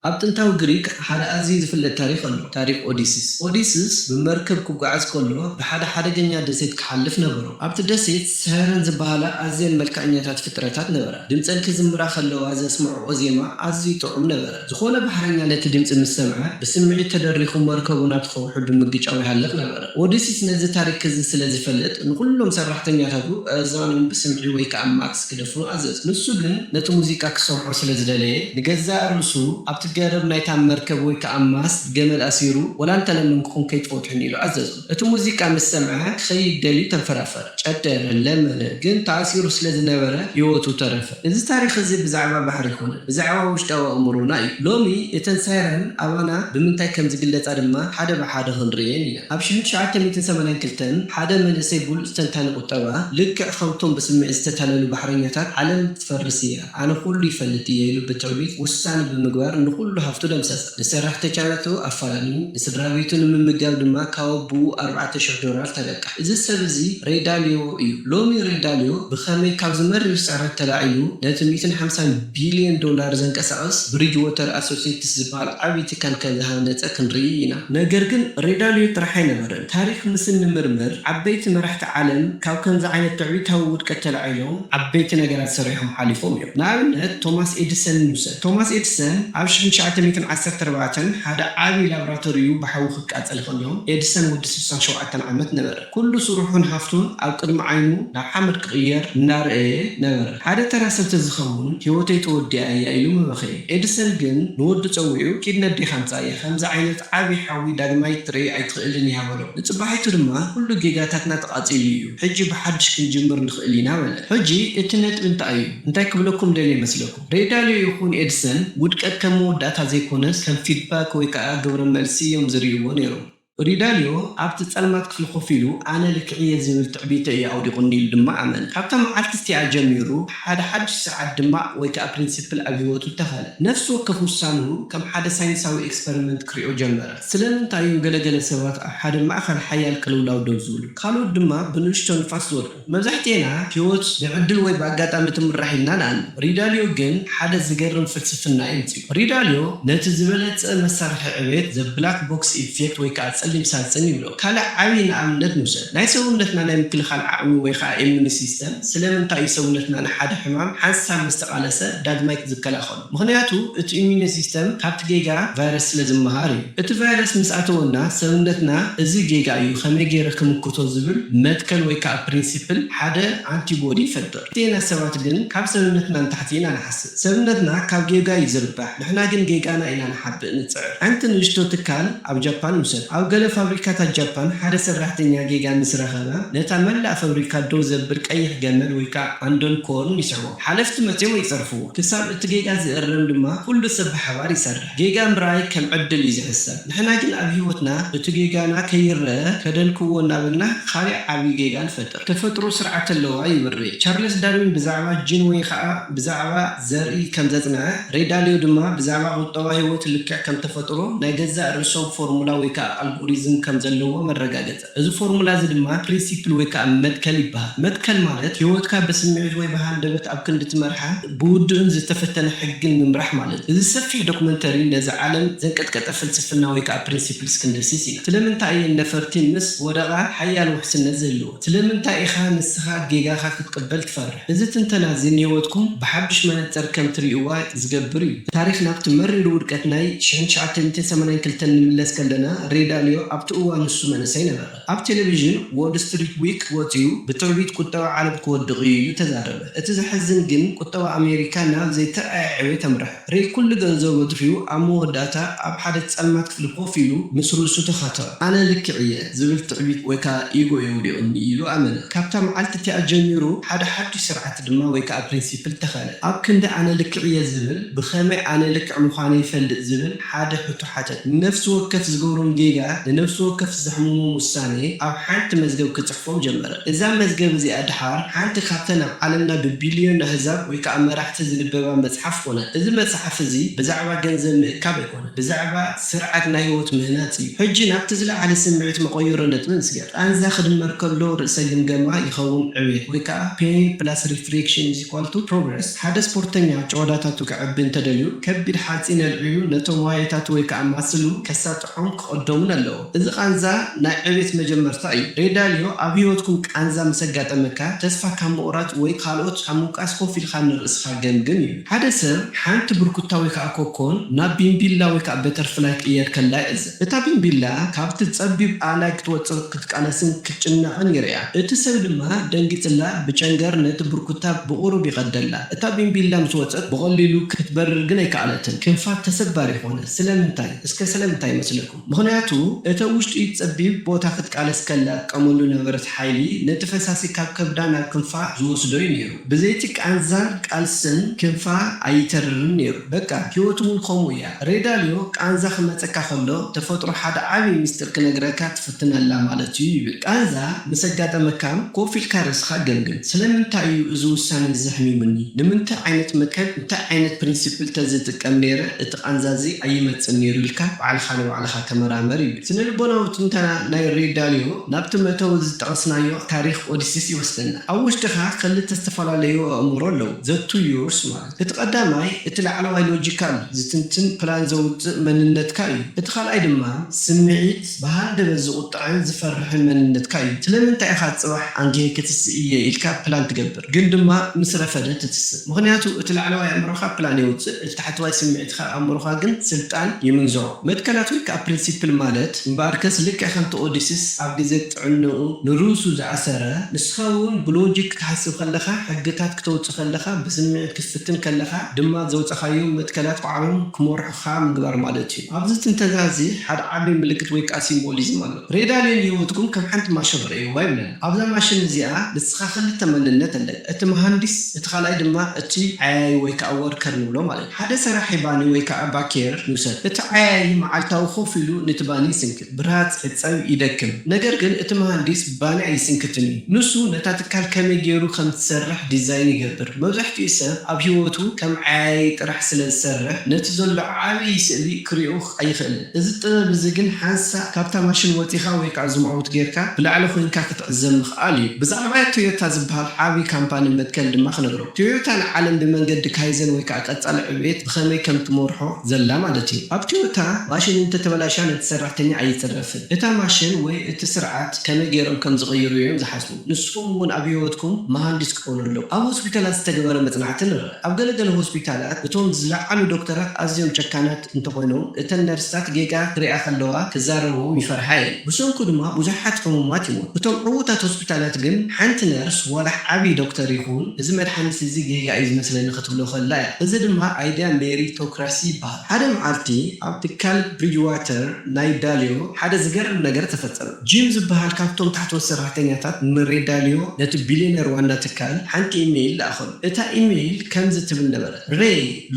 ኣብ ጥንታዊ ግሪክ ሓደ ኣዝዩ ዝፍለጥ ታሪኽ ኣሎ፣ ታሪኽ ኦዲሲስ። ኦዲሲስ ብመርከብ ክጓዓዝ ከሎ ብሓደ ሓደገኛ ደሴት ክሓልፍ ነበሮ። ኣብቲ ደሴት ሰህረን ዝበሃላ ኣዝየን መልክዐኛታት ፍጥረታት ነበራ። ድምጸን ክዝምራ ከለዋ ዘስምዕኦ ዜማ ኣዝዩ ጥዑም ነበረ። ዝኾነ ባሕረኛ ነቲ ድምጺ ምስ ሰምዐ ብስምዒት ተደሪኹ መርከቡ ናብቲ ከውሒ ብምግጫው ይሃልቕ ነበረ። ኦዲሲስ ነዚ ታሪኽ እዚ ስለ ዝፈልጥ ንኹሎም ሰራሕተኛታቱ እዛኖም ብስምዒ ወይ ከኣ ማክስ ክደፍኑ ኣዘዞ። ንሱ ግን ነቲ ሙዚቃ ክሰምዖ ስለ ዝደለየ፣ ንገዛእ ርእሱ ኣብቲ ገረብ ናይታ መርከብ ወይ ከኣ ማስት ገመድ ኣሲሩ፣ "ወላ እንተለመንኩኹም ከይትፈትሑኒ" ኢሉ ኣዘዞ። እቲ ሙዚቃ ምስ ሰምዐ ክኸይድ ደልዩ ተንፈራፈረ፣ ጨደረ፣ ለመነ፣ ግን ተኣሲሩ ስለ ዝነበረ ህይወቱ ተረፈ። እዚ ታሪኽ እዚ ብዛዕባ ባሕሪ ኣይኮነን፣ ብዛዕባ ውሽጣዊ ኣእምሮና እዩ። ሎሚ እተን ሳይረን ኣባና ብምንታይ ከም ዝግለጻ ድማ ሓደ ብሓደ ክንርእየን ኢና። ኣብ ሽሕን ትሽዓተ ሚእትን ሰማንያን ክልተን ሓደ መንእሰይ ብሉጽ ተንታኒ ቁጠባ፣ ልክዕ ከምቶም ብስምዒት ዝተታለሉ ባሕረኛታት፣ "ዓለም ክትፈርስ እያ፣ ኣነ ኩሉ ይፈልጥ እየ" ኢሉ ብትዕቢት ውሳነ ብምግባር ንኹሉ ሃፍቱ ደምሰሰ። ንሰራሕተኛታቱ ኣፈላለዩ፣ ንስድራ ቤቱ ንምምጋብ ድማ ካብ ኣቦኡ ኣርባዕተ ሽሕ ዶላር ተለቅሐ። እዚ ሰብ እዚ ሬይ ዳልዮ እዩ። ሎሚ ሬይ ዳልዮ ብኸመይ ካብዚ መሪር ስዕረት ተላዒሉ ነቲ ሚእትን ሓምሳን ቢልዮን ዶላር ዘንቀሳቕስ ብሪጅ ዎተር ኣሶሲየትስ ዝበሃል ዓብዪ ትካል ከም ዝሃነጸ ክንርኢ ኢና። ነገር ግን ሬይ ዳልዮ ጥራሕ ኣይነበረን። ታሪኽ ምስ እንምርምር ዓበይቲ መራሕቲ ዓለም ካብ ከምዚ ዓይነት ትዕቢታዊ ውድቀት ተላዒሎም ዓበይቲ ነገራት ሰሪሖም ሓሊፎም እዮም። ንኣብነት ቶማስ ኤዲሰን ንውሰድ። ቶማስ ኤዲሰን ኣብ ሽሕን ትሽዓተ ሚእትን ዓሰርተ ኣርባዕተን ሓደ ዓቢ ላብራቶሪኡ ብሓዊ ክቃጸል ከሎ፣ ኤዲሰን ወዲ ስሳን ሸውዓተን ዓመት ነበረ። ኩሉ ስርሑን ሃፍቱን ኣብ ቅድሚ ዓይኑ ናብ ሓመድ ክቕየር እናረኣየ ነበረ። ሓደ ተራ ሰብ ተዝኸውን፣ "ህይወተይ ተወዲኣ እያ" ኢሉ ምበኸየ። ኤዲሰን ግን ንወዱ ጸዊዑ፣ "ኪድ ነዴኻ ኣምጽኣያ፣ ከምዚ ዓይነት ዓቢ ሓዊ ዳግማይ ክትርኢ ኣይትኽእልን ኢኻ" በሎ። ንጽባሒቱ ድማ፣ "ኩሉ ጌጋታትና ተቓጺሉ እዩ፣ ሕጂ ብሓድሽ ክንጅምር ንኽእል ኢና" በለ። ሕጂ እቲ ነጥቢ እንታይ እዩ? እንታይ ክብለኩም ደልየ ይመስለኩም? ሬይ ዳልዮ ይኹን ኤድሰን ውድቀት ከም መወዳእታ ዘይኮነስ ከም ፊድባክ ወይ ከኣ ግብረ መልሲ እዮም ዝርእይዎ ነይሮም። ሬይ ዳልዮ ኣብቲ ጸልማት ክፍሊ ኮፍ ኢሉ ኣነ ልክዕ እየ ዝብል ትዕቢተይ እዩ ኣውዲቑኒ ኢሉ ድማ ኣመነ። ካብታ መዓልቲ እቲኣ ጀሚሩ ሓደ ሓድሽ ስርዓት ድማ ወይ ከኣ ፕሪንሲፕል ኣብ ህይወቱ ተኸለ። ነፍሲ ወከፍ ውሳንኡ ከም ሓደ ሳይንሳዊ ኤክስፐሪመንት ክሪኦ ጀመረ። ስለምንታይ እዮም ገለገለ ሰባት ኣብ ሓደ ማእከል ሓያል ቅልውላው ደው ዝብሉ፣ ካልኦት ድማ ብንእሽቶ ንፋስ ዝወድቁ? መብዛሕትኤና ህይወት ብዕድል ወይ ብኣጋጣሚ ትምራሕ ኢልና ንኣምን። ሬይ ዳልዮ ግን ሓደ ዝገርም ፍልስፍና የምጽኡ። ሬይ ዳልዮ ነቲ ዝበለጸ መሳርሒ ዕቤት ዘ ብላክ ቦክስ ኢፌክት ወይ ከኣ ጸሊም ሳጽን ይብሎ። ካልእ ዓቢ ንኣብነት ንውሰድ። ናይ ሰውነትና ናይ ምክልኻል ዓቕሚ ወይ ከኣ ኢሚዩን ሲስተም። ስለምንታይ እዩ ሰውነትና ንሓደ ሕማም ሓንሳብ ምስ ተቓለሰ ዳግማይ ዝከላኸሎ? ምኽንያቱ እቲ ኢሚዩን ሲስተም ካብቲ ጌጋ ቫይረስ ስለ ዝመሃር እዩ። እቲ ቫይረስ ምስ ኣተወና ሰውነትና እዚ ጌጋ እዩ ከመይ ገይረ ክምክቶ ዝብል መትከል ወይ ከኣ ፕሪንሲፕል ሓደ ኣንቲቦዲ ይፈጥር። ክልቴና ሰባት ግን ካብ ሰብነትና ንታሕቲ ኢና ንሓስብ። ሰብነትና ካብ ጌጋ እዩ ዝርባሕ፣ ንሕና ግን ጌጋና ኢና ንሓብእ ንጽዕር። ሓንቲ ንእሽቶ ትካል ኣብ ጃፓን ንውሰድ። ኣብ ገለ ፋብሪካታት ጃፓን ሓደ ሰራሕተኛ ጌጋ ምስ ረኸበ ነታ መላእ ፋብሪካ ደው ዘብል ቀይሕ ገመድ ወይ ከኣ ኣንዶን ኮርን ይስዕቦ። ሓለፍቲ መጺኦም ይጸርፍዎ። ክሳብ እቲ ጌጋ ዝእረም ድማ ኩሉ ሰብ ብሓባር ይሰርሕ። ጌጋ ምርኣይ ከም ዕድል እዩ ዝሕሰብ። ንሕና ግን ኣብ ህይወትና እቲ ጌጋና ከይረኣ ከደንክዎ እናበልና ካልእ ዓቢ ጌጋ ንፈጥር። ተፈጥሮ ስርዓት ኣለዋ ይብል ሬይ። ቻርለስ ዳርዊን ብዛዕባ ጂን ወይ ከኣ ብዛዕባ ዘርኢ ከም ዘጽንዐ፣ ሬይ ዳልዮ ድማ ብዛዕባ ቁጠባ ህይወት ልክዕ ከም ተፈጥሮ ናይ ገዛእ ርእሶም ፎርሙላ ወይ ከኣ ኣልጎሪዝም ከም ዘለዎ መረጋገጸ። እዚ ፎርሙላ እዚ ድማ ፕሪንሲፕል ወይ ከኣ መትከል ይበሃል። መትከል ማለት ህይወትካ ብስምዒት ወይ ብሃንደበት ኣብ ክንዲ ትመርሓ ብውዱእን ዝተፈተነ ሕግን ምምራሕ ማለት እዩ። እዚ ሰፊሕ ዶክመንተሪ ነዚ ዓለም ዘንቀጥቀጠ ፍልስፍና ወይ ከኣ ፕሪንሲፕልስ ክንድህስስ ኢና። ስለምንታይ እየን ነፈርቲ ምስ ወደቓ ሓያል ውሕስነት ዝህልወን? ስለምንታይ ኢኻ ንስኻ ጌጋኻ ክትቅበል ትፈርሕ? እዚ ትንተና እዚ ንህይወትኩም ብሓድሽ መነጽር ከም ትርእይዋ ዝገብር እዩ። ታሪኽ ናብቲ መሪር ውድቀት ናይ ሽሕን ትሽዓተ ሚእትን ሰማንያን ክልተን ንምለስ ከለና፣ ሬይ ዳልዮ ኣብቲ እዋን ንሱ መንእሰይ ነበረ። ኣብ ቴሌቪዥን ዎል ስትሪት ዊክ ወጺኡ ብትዕቢት ቁጠባ ዓለም ክወድቕ እዩ ኢሉ ተዛረበ። እቲ ዘሕዝን ግን ቁጠባ ኣሜሪካ ናብ ዘይተረኣየ ዕቤት ኣምርሐ። ሬይ ኩሉ ገንዘቡ ኣጥፊኡ ኣብ መወዳእታ ኣብ ሓደ ጸልማት ክፍሊ ኮፍ ኢሉ ምስ ርእሱ ተኻትዐ። ኣነ ልክዕ እየ ዝብል ትዕቢት ወይ ከኣ ኢጎ እዩ ኣውዲቑኒ ኢሉ ኣመነ። ካብታ መዓልቲ እቲኣ ጀሚሩ ሓደ ሓድሽ ስርዓት ድማ ወይ ከኣ ፕሪንሲፕል ተኸለ። ኣብ ክንዲ ኣነ ልክዕ እየ ዝብል፣ ብኸመይ ኣነ ልክዕ ምዃነይ ይፈልጥ ዝብል ሓደ ሕቶ ሓተተ። ንነፍሲ ወከፍ ዝገብሮም ጌጋ ንነፍሲ ወከፍ ዘሕምሞም ውሳኔ ኣብ ሓንቲ መዝገብ ክጽሕፎም ጀመረ። እዛ መዝገብ እዚኣ ድሓር ሓንቲ ካብተን ኣብ ዓለምና ብቢልዮን ኣህዛብ ወይ ከኣ መራሕቲ ዝንበባ መጽሓፍ ኮነት። እዚ መጽሓፍ እዚ ብዛዕባ ገንዘብ ምእካብ ኣይኮነን፣ ብዛዕባ ስርዓት ናይ ህይወት ምህናጽ እዩ። ሕጂ ናብቲ ዝለዓለ ስምዒት መቐይሮ ነጥቢ ንስገር። ቃንዛ ክድመር ከሎ ርእሰ ግምገማ ይኸውን ዕቤት፣ ወይ ከኣ pain plus reflection is equal to progress። ሓደ ስፖርተኛ ጭዋዳታቱ ክዕቢ እንተደልዩ፣ ከቢድ ሓጺን ኣልዒሉ ነቶም ዋየታቱ ወይ ከኣ ማስሉ ከሳጥሖም ክቐደሙን ኣለዎ። እዚ ቃንዛ ናይ ዕቤት መጀመርታ እዩ። ሬ ዳልዮ፣ ኣብ ህይወትኩም ቃንዛ ምስ ኣጋጠመካ፣ ተስፋ ካብ ምቑራጽ ወይ ካልኦት ካብ ምውቃስ ኮፍ ኢልካ ንርእስኻ ገምግም እዩ። ሓደ ሰብ ሓንቲ ብርኩታ ወይ ከኣ ኮኮን ናብ ቢምቢላ ወይ ከኣ በተርፍላይ ክቕየር ከላ ይዕዘብ። እታ ቢምቢላ ካብቲ ጸቢብ ኣላይ ክትወጽእ ክትቃለስን ክትጭነቕን ይርእያ። እቲ ሰብ ድማ ደንጊጽላ ብጨንገር ነቲ ብርኩታ ብቑሩብ ይቐደላ። እታ ቢምቢላ ምስ ወጸት ብቐሊሉ ክትበርር ግን ኣይከኣለትን። ክንፋ ተሰባሪ ኮነ። ስለምንታይ? እስከ ስለምንታይ ይመስለኩም? ምኽንያቱ እታ ውሽጢ ጸቢብ ቦታ ክትቃለስ ከላ ትጥቀመሉ ነበረት ሓይሊ ነቲ ፈሳሲ ካብ ከብዳ ናብ ክንፋ ዝወስዶ እዩ ነይሩ። ብዘይቲ ቃንዛን ቃልስን ክንፋ ኣይተርርን ነይሩ። በቃ ህይወት እውን ከምኡ እያ። ሬ ዳልዮ ቃንዛ ክመጸካ ከሎ ተፈጥሮ ሓደ ዓቢ ሚስጥር ክነግረካ ትፍትን ኣላ ማለት እዩ ይብል። ቃንዛ ምስ ኣጋጠመካ ኮፍ ኢልካ ርእስኻ ገምግም። ስለምንታይ እዩ እዚ ውሳነ እዚ ኣሕሚሙኒ? ንምንታይ ዓይነት መትከል፣ እንታይ ዓይነት ፕሪንሲፕል ተዝጥቀም ነይረ እቲ ቃንዛ እዚ ኣይመጽእን ነይሩ ኢልካ ባዕልኻ ንባዕልኻ ተመራመር ይብል። ስነ ልቦናዊ ትንተና ናይ ሬ ዳልዮ ናብቲ መእተዊ ዝጠቐስናዮ ታሪኽ ኦዲሲስ ይወስደና። ኣብ ውሽጥኻ ክልተ ዝተፈላለዩ ኣእምሮ ኣለዉ፣ the two yours ማለት። እቲ ቀዳማይ እቲ ላዕለዋይ ሎጂካል ዝትንትን ፕላን ዘውጽእ መንነትካ እዩ። እቲ ካልኣይ ድማ ስምዒት ብሃንደበት ዝቑጥዕን ዝፈርሕን መንነትካ እዩ። ስለምንታይ ኢኻ ጽባሕ ኣንጊሄ ክትስእ እየ ኢልካ ፕላን ትገብር፣ ግን ድማ ምስ ረፈደ ትትስእ? ምኽንያቱ እቲ ላዕለዋይ ኣእምሮኻ ፕላን የውጽእ፣ እቲ ታሕተዋይ ስምዒትካ ኣእምሮኻ ግን ስልጣን ይምንዝዖ። መትከላት ወይ ከኣ ፕሪንሲፕል ማለት እምበኣርከስ ልክዕ ከምቲ ኦዲሲስ ኣብ ግዜ ጥዕንኡ ንርእሱ ዝኣሰረ፣ ንስኻ እውን ብሎጂክ ክትሓስብ ከለኻ፣ ሕግታት ክተውጽእ ከለኻ፣ ብስምዒት ክትፍትን ከለኻ ድማ ዘውጻኻዮም መትከላት ባዕሎም ክመርሑኻ ምግባር ማለት እዩ። ኣብዚ ትንተና እዚ ሓደ ዓቢ ምልክት ወይ ከኣ ሲምቦሊዝም ኣሎ። ሬ ዳልዮ ንህይወትኩም ከም ሓንቲ ማሽን ርእይዋ ይብለና። ኣብዛ ማሽን እዚኣ ንስኻ ክልተ መንነት ኣለካ። እቲ መሃንዲስ፣ እቲ ካልኣይ ድማ እቲ ዓያዪ ወይ ከኣ ወርከር ንብሎ ማለት እዩ። ሓደ ሰራሒ ባኒ ወይ ከኣ ባኬር ንውሰድ። እቲ ዓያዪ መዓልታዊ ኮፍ ኢሉ ነቲ ባኒ ይስንክት፣ ብርሃጽ፣ ይሕጸብ፣ ይደክም። ነገር ግን እቲ መሃንዲስ ባኒ ኣይስንክትን እዩ። ንሱ ነታ ትካል ከመይ ገይሩ ከም ትሰርሕ ዲዛይን ይገብር። መብዛሕትኡ ሰብ ኣብ ህይወቱ ከም ዓያዪ ጥራሕ ስለ ዝሰርሕ፣ ነቲ ዘሎ ዓብዪ ስእሊ ክርእዮ ኣይኽእልን። እዚ ጥበብ እዚ ግን ሓንሳእ ካብታ ማሽን ወጺኻ ወይ ከኣ ዙም ኣውት ጌርካ ብላዕሊ ኮይንካ ክትዕዘብ ምኽኣል እዩ። ብዛዕባ ቶዮታ ዝበሃል ዓቢ ካምፓኒ መትከል ድማ ክነግረኩም። ቶዮታ ንዓለም ብመንገዲ ካይዘን ወይ ከኣ ቀጻሊ ዕቤት ብኸመይ ከም ትመርሖ ዘላ ማለት እዩ። ኣብ ቶዮታ ማሽን እንተተበላሽያ ነቲ ሰራሕተኛ ኣይትረፍን። እታ ማሽን ወይ እቲ ስርዓት ከመይ ገይሮም ከም ዝቕይሩ እዮም ዝሓስቡ። ንስኹም እውን ኣብ ህይወትኩም መሃንዲስ ክትኮኑ ኣለኩም። ኣብ ሆስፒታላት ዝተገበረ መጽናዕቲ ንርአ። ኣብ ገለ ገለ ሆስፒታላት እቶም ዝለዓሉ ዶክተራት ኣዝዮም ጨካናት እንተኾይኖም፣ እተን ነርስታት ጌጋ ክሪኣ ከለዋ ክዛረብዎም ይፈርሓ እየን። ብሰንኩ ድማ ብዙሓት ሕሙማት ይሞቱ። እቶም ዕዉታት ሆስፒታላት ግን ሓንቲ ነርስ ዋላ ዓቢ ዶክተር ይኹን፣ "እዚ መድሓኒት እዚ ጌጋ እዩ ዝመስለኒ" ክትብሎ ከላ እያ። እዚ ድማ ኣይድያ ሜሪቶክራሲ ይበሃል። ሓደ መዓልቲ ኣብ ትካል ብሪጅዋተር ናይ ዳልዮ ሓደ ዝገርም ነገር ተፈጸመ። ጂም ዝበሃል ካብቶም ታሕተዎት ሰራሕተኛታት ንሬ ዳልዮ ነቲ ቢልዮነር ዋና ትካል ሓንቲ ኢሜይል ለኣኸሉ። እታ ኢሜይል ከምዚ ትብል ነበረት፣ "ሬ፣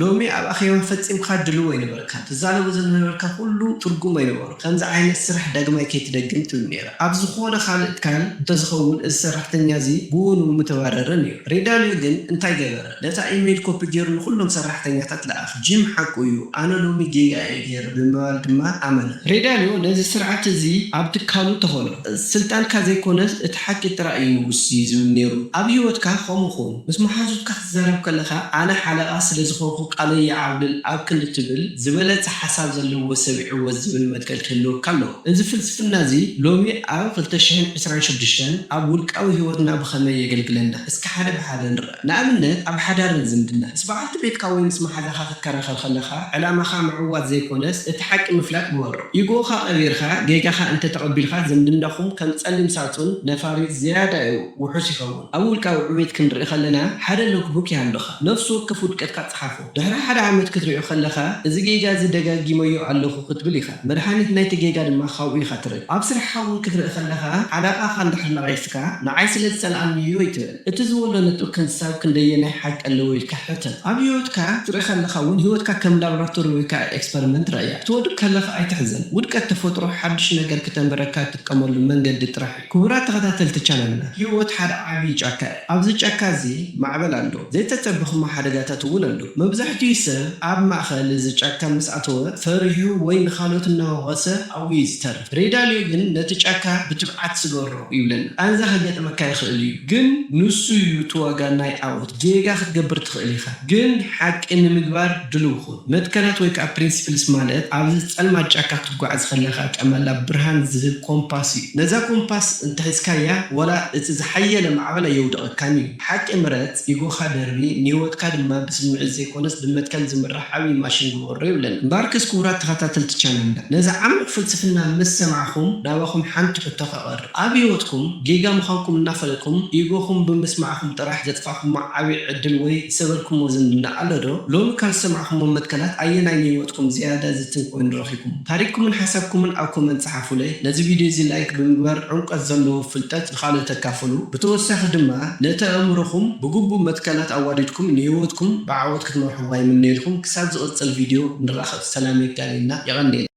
ሎሚ ኣብ ኣኼባ ፈጺምካ ድሉው ኣይነበርካን። ትዛረቦ ዝነበርካ ኩሉ ትርጉም ኣይነበሮ። ከምዚ ዓይነት ስራሕ ዳግማይ ከይትደግም" ትብል ነይራ። ኣብ ዝኾነ ካልእ ትካል እንተዝኸውን፣ እዚ ሰራሕተኛ እዚ ብኡ ንምተባረረ ነይሩ። ሬ ዳልዮ ግን እንታይ ገበረ? ነታ ኢሜይል ኮፒ ገይሩ ንኹሎም ሰራሕተኛታት ለኣኸ። "ጂም ሓቁ እዩ፣ ኣነ ሎሚ ጌጋ እየ ገይረ" ብምባል ድማ ኣመነ። ሬ ዳልዮ ነዚ ስርዓት እዚ ኣብ ትካሉ ተኸሎ። "ስልጣንካ ዘይኮነስ እቲ ሓቂ ጥራይ እዩ ንጉስ" እዩ ዝብል ነይሩ። ኣብ ህይወትካ ከምኡ ኹን። ምስ መሓዙትካ ክትዛረብ ከለኻ፣ "ኣነ ሓለቓ ስለ ዝኾንኩ ቃለይ ይዓብልል" ኣብ ክንዲ ትብል፣ ዝበለጸ ሓሳብ ዘለዎ ሰብ ይዕወት ዝብል መትከል ክህልወካ ኣለዎ። እዚ ፍልስፍና እዚ ሎሚ ኣብ ክልተ ሽሕን ዕስራን ሽዱሽተን ኣብ ውልቃዊ ህይወትና ብኸመይ የገልግለና? እስኪ ሓደ ብሓደ ንርኣ። ንኣብነት፣ ኣብ ሓዳርን ዝምድናን። ምስ በዓልቲ ቤትካ ወይ ምስ መሓዛኻ ክትከራኸር ከለኻ፣ ዕላማኻ ምዕዋት ዘይኮነስ፣ እቲ ሓቂ ምፍላጥ ግበሮ። ኢጎኻ ቀቢርካ፣ ጌጋኻ እንተ ተቐቢልካ፣ ዝምድናኹም ከም ጸሊም ሳጹን ነፋሪት ዝያዳ እዩ ውሑስ ይኸውን። ኣብ ውልቃዊ ዕቤት ክንርኢ ከለና፣ ሓደ ሎግቡክ ይሃልኻ። ነፍሲ ወከፍ ውድቀትካ ጸሓፎ። ድሕሪ ሓደ ዓመት ክትሪኦ ከለኻ፣ "እዚ ጌጋ እዚ ደጋጊመዮ ኣለኹ" ክትብል ኢኻ። መድሃኒት ናይቲ ጌጋ ድማ ካብኡ ኢኻ ትረክብ። ኣብ ስራሕኻ እውን ክትርኢ ከለኻ፣ ሓለቓኻ እንድሕር ነቒፍካ፣ "ንዓይ ስለ ዝጸልኣኒ እዩ" ኣይትበል። እቲ ዝወሎ ነጥቢ ክንሳብ ክንደየናይ ሓቂ ኣለዎ ኢልካ ሕተት። ኣብ ህይወትካ ክትርኢ ከለኻ እውን፣ ህይወትካ ከም ላቦራቶሪ ወይ ከኣ ኤክስፐሪመንት ረኣያ። ክትወድቅ ከለኻ ኣይትሕዘን። ውድቀት ተፈጥሮ ሓድሽ ነገር ክተንብረካ ትጥቀመሉ መንገዲ ጥራሕ እዩ። ክቡራት ተኸታተልቲ ቻናልና፣ ህይወት ሓደ ዓብዪ ጫካ እያ። ኣብዚ ጫካ እዚ ማዕበል ኣሎ፣ ዘይተጸበኹሞ ሓደጋታት እውን ኣሎ። መብዛሕትኡ ሰብ ኣብ ማእኸል እዚ ጫካ ምስ ኣተወ ፈሪሑ ወይ ንኻልኦት እናወቐሰ ኣብኡ እዩ ዝተርፍ። ሬዳልዮ ግን ነቲ ጫካ ብትብዓት ስገሮ ይብለና። ቃንዛ ከገጥመካ ይኽእል እዩ፣ ግን ንሱ እዩ እቲ ዋጋ ናይ ዓወት። ጌጋ ክትገብር ትኽእል ኢኻ፣ ግን ሓቂ ንምግባር ድሉው ኩን። መትከላት ወይ ከዓ ፕሪንሲፕልስ ማለት ኣብዚ ጸልማት ጫካ ክትጓዓዝ ከለኻ ቀመላ ብርሃን ዝህብ ኮምፓስ እዩ። ነዛ ኮምፓስ እንተሒዝካያ ዋላ እቲ ዝሓየለ ማዕበል ኣየውድቐካን እዩ። ሓቂ ምረጽ፣ ኢጎኻ ደርቢ፣ ንህይወትካ ድማ ብስምዒት ዘይኮነስ ብመትከል ዝምራሕ ዓብዪ ማሽን ግበሮ ይብለና። እምበኣርከስ ክቡራት ተኸታተልቲ ቻናልና፣ ነዚ ዓሚቕ ፍልስፍና ምስ ሰማዕኹም ናባኹም ሓንቲ ሕቶ ከቐርብ። ኣብ ህይወትኩም ጌጋ ምዃንኩም እናፈለጥኩም ኢጎኹም ብምስማዕኹም ጥራሕ ዘጥፋእኹሞ ዓብዪ ዕድል ወይ ዝሰበርኩሞ ዝምድና ኣሎ ዶ? ሎሚ ካብ ዝሰማዕኹሞ መትከላት ኣየናይ ንህይወትኩም ዝያዳ ዝትን ኮይኑ ረኺብኩሞ? ታሪኽኩምን ሓሳብኩምን ኣብ ኮመንት ጸሓፉለይ። ነዚ ቪድዮ እዚ ላይክ ብምግባር ዕምቆት ዘለዎ ፍልጠት ንኻልኦት ኣካፍሉ። ብተወሳኺ ድማ ነቲ ኣእምሮኹም ብግቡእ መትከላት ኣዋዲድኩም ንህይወትኩም ብዓወት ክትመርሕዋ ይምነየልኩም። ክሳብ ዝቕጽል ቪድዮ ንራኸብ። ሰላም የጋንየልና። የቐንየልና።